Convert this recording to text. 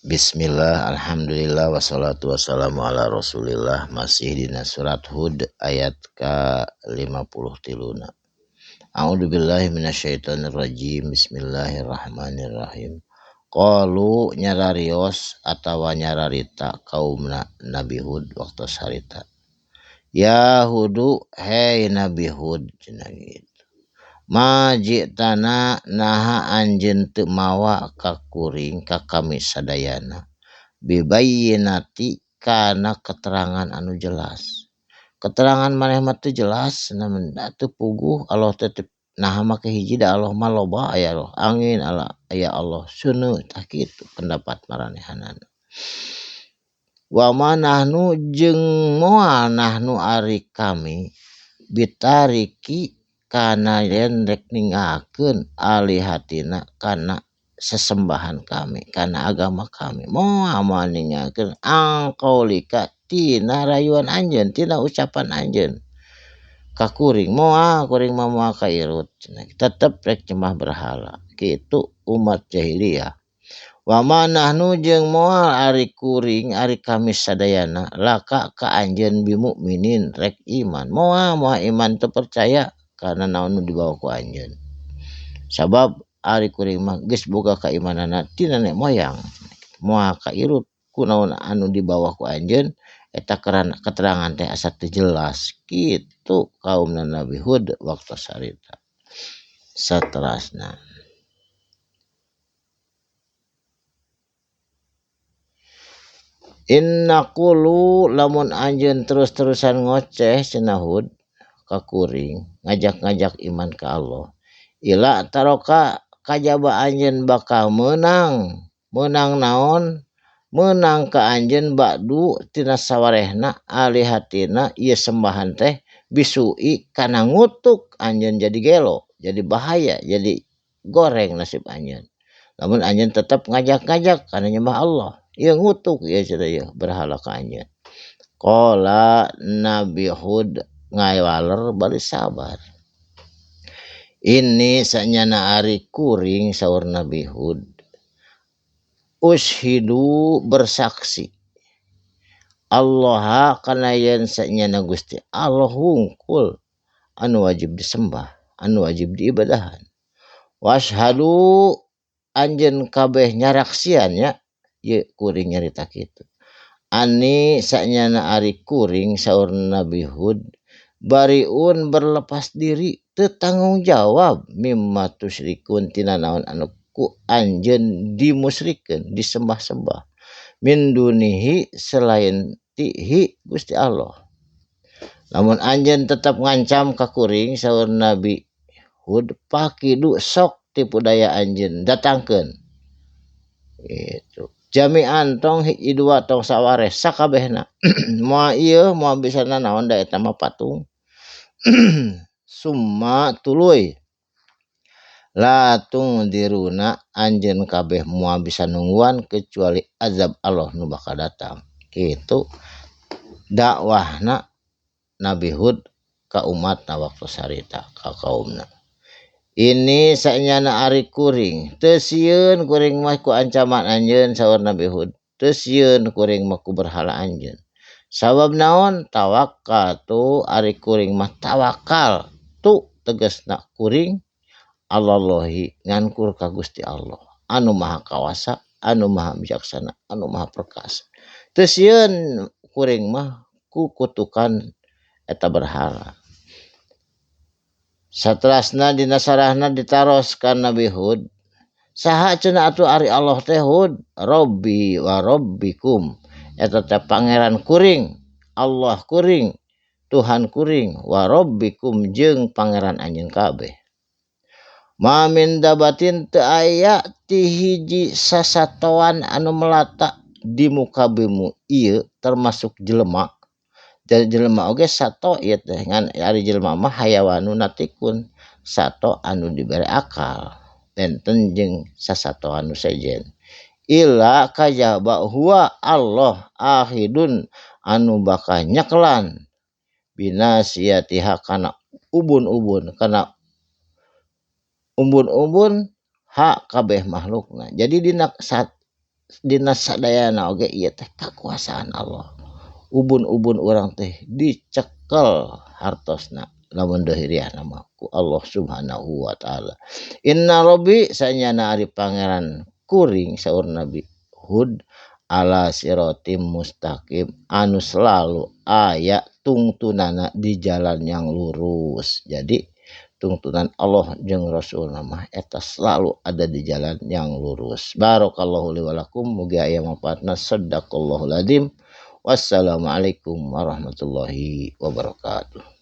Bismillah, alhamdulillah, wassalatu wassalamu ala rasulillah. Masih dina surat Hud ayat ka-53. A'udzubillahi minasyaitonirrajim. Bismillahirrahmanirrahim. Qalu nyararios atawa nyararita kaumna Nabi Hud waktu harita. Ya Hudu, hei Nabi Hud cenah gitu. Ma ji'tana naha anjeun teu mawa ka kuring ka kami sadayana bibayyinati kana keterangan anu jelas. Keterangan maneh mah teu jelas namun teu puguh Allah teh naha make hiji da Allah mah loba aya Allah angin ala aya Allah seuneu tah kitu pendapat maranehanana. Wa ma nahnu jeung moal nahnu ari kami bitariki kana yen rek ninggalkeun alihatina kana sesembahan kami kana agama kami moal moal ninggalkeun angqaulika tina rayuan anjeun tina ucapan anjeun ka kuring moal kuring mah moal kairut tetep rek nyembah berhala kitu umat jahiliyah. Wa ma nahnu jeung moal ari kuring ari kami sadayana laka ka anjeun bimukminin rek iman moal moal iman teu percaya karena naon nu dibawa ku anjeun sabab ari kuring mah geus boga kaimanana ti nenek moyang moal kairut ku naon anu dibawa ku anjeun eta keterangan teh asa teu jelas kitu kaumna Nabi Hud waktu sarita saterasna. Inna qulu lamun anjeun terus-terusan ngoceh cenah Hud ka kuring ngajak-ngajak iman ka Allah ila taroka kajaba anjeun bakal meunang meunang naon meunang ka anjeun ba'du tina sawarehna alihatina ieu sembahan teh bisui kana ngutuk anjeun jadi gelo jadi bahaya jadi goreng nasib anjeun lamun anjeun tetep ngajak-ngajak kana nyembah Allah ieu ngutuk ieu cenah ieu berhala ka anjeun. Qala Nabi Hud ngawaler bari sabar. Ini sanyana ari kuring saur Nabi Hud ushidu bersaksi Allah kana yen sanyana Gusti Allah hungkul anu wajib disembah anu wajib diibadahan washhadu anjeun kabeh nyaraksian nya ieu kuring nyarita kitu ani sanyana ari kuring saur Nabi Hud bariun berlepas diri teu tanggung jawab mimma tusyrikun tina naon anu ku anjeun dimusyrikeun disembah-sembah min dunihi selain tihi Gusti Allah. Lamun anjeun tetep ngancam ka kuring saur Nabi Hud pakidu sok tipu daya anjeun datangkeun gitu jami'an tong hiji dua tong sawareh sakabehna moal ieu moal bisa nanaon da eta mah patung summa tuluy la tungdiruna anjeun kabeh moal bisa nungguan kecuali azab Allah nu bakal datang kitu dakwahna Nabi Hud ka umatna waktu sarita ka kaumna. Ini sanyana ari kuring teu sieun kuring mah ku ancaman anjeun saur Nabi Hud teu sieun kuring mah ku berhala anjeun sabab naon tawakkal tu ari kuring mah tawakal tu tegasna kuring Allahi ngankur ka Gusti Allah anu maha kawasa anu maha bijaksana anu maha perkasa teu sieun kuring mah ku kutukan eta berhala. Saterasna dina sarahna ditaroskan Nabi Hud saha cenah atuh ari Allah teh Hud Rabbi wa Rabbikum eta teh pangeran kuring Allah kuring Tuhan kuring wa Rabbikum jeung pangeran anjeun kabeh. Ma min dabatin teu aya ti hiji sasatoan anu melata di muka bumi ieu termasuk jelema. Jadi jelema oge sato ieu teh ngan ari jelema mah hayawanu natikun sato anu dibere akal benten jeung sasatoan nu sejen illa kajaba huwa Allah ahidun anu bakal nyekelan binasiyatiha kana ubun-ubun kana umbun-umbun hak kabeh makhlukna. Jadi dina saat Dina sadayana oge ieu teh kakuasaan Allah. Ubun-ubun urang teh dicekel hartosna lamun deuhiriahna mah ku Allah Subhanahu wa taala. Inna rabbi sanyana ari pangeran kuring saur Nabi Hud ala siratim mustaqim anu selalu aya tungtunana di jalan yang lurus. Jadi tungtunan Allah jeung Rasulna mah eta selalu ada di jalan yang lurus. Barakallahu li wa lakum, mugi aya manfaatna. Sadaqallahul azim. Wassalamualaikum warahmatullahi wabarakatuh.